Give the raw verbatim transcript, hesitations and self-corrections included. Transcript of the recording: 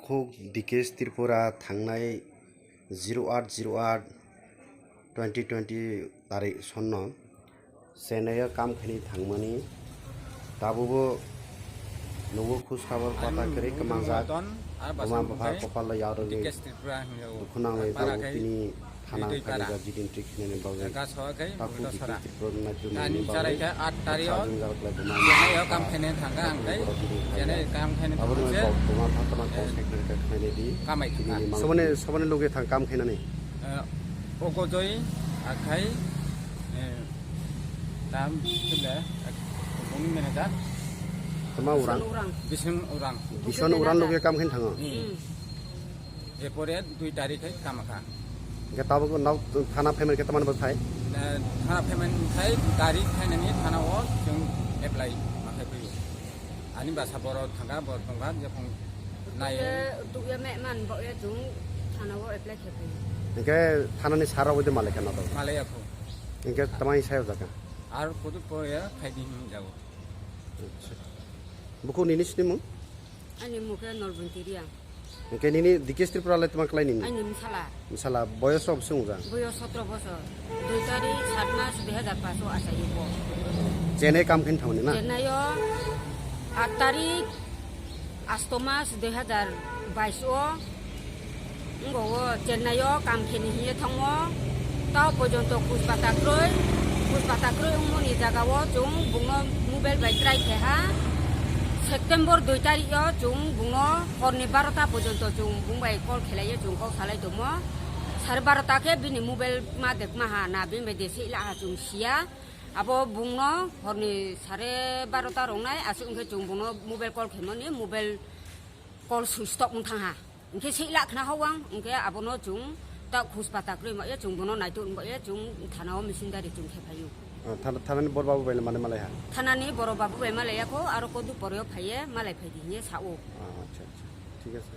Khuk Dikesh Tripura thangnai zero eight zero eight twenty twenty tarik sonno Chennai o kam khaini thangmani, tabukbo nukgo khuj khabor kota kwrwi kwmangjak. Buma bupha kopal o yarwgwi dukhu nanglai tongo tini. Thana khainai jidin twi khainani bagwi takhuk Dikesh Tripura nai twi mani bagwi sajwk jalak lai buma bupha. Chennai o kam khainani thangkha ang khai. Chennai kam khainani thangkha. Aboni bagwi buma bupha tama kok sai khainai di. Kamai tini mang. Soboni, soboni loge thang kam khainani. Eh, Ogojoi akhai, eh, tam tule, boni manager. Tama urang? Bising urang. Bising urang loge kam khaini thango. Hmm. Erpore dui tarik hai kamakha. Hingke tabuk nok thana phaimani khe tamani bo thai? Eh, thana phaimani khai gari khainani thana o chwng apply ma khai phaiyo. Ani bwsa borok thangkha, borok tongkha, jephang naye. Tukya, tukya me man bo ya chwng thana o apply khai phaiyo. Hingke thanani sara oi de malai kha na to? Malai ya kho. Hingke tamani sayo jaga? Ar kudu pore khai di hin jago. Acha. Buku nini sini mung? Ani mung khe Norbunti Riya. Hingke nini Dikesh Tripura le tama klai nini? Ani msala. Msala, boyos rok bisi wngjak? Boyos sotro bosor. Dui tarik sat mas dui hajar paanch o achai o bo. Chennai kam khaini thangmani na? Chennai o aat tarik asto mas dui hajar bais o. Wngbo o Chennai o kam khaini hiye thangmo. Tao porjonto khuj pata kwrwi, khuj pata kwrwi wngmoni jaga o chwng bungno mobile bai try khe ha. September dui tarik o chwng bungno horni barota porjonto chwng bung bai call khelai o chwng kok salai tongmo. Sare barota khe bini mobile ma dekma ha na bini bai de sila ha chwng siya. Abo bungno horni sare barota rongnai aswk wngkhe chwng bungno mobile call khaimani mobile call switch off wng thang ha. Hingke sila khna hawang, hingke abono chwng ta khuj pata kwrwi ma ya chwng bono naituk wng ba ya chwng thana o misindari chwng khe phaio. Ah, thana, thanani bor babu bai mane malai ha? Thanani boro babu bai malai ya kho, aro kodu pore o phaiye malai phai di hinye sa o. Ah, acha, acha. Thik ache.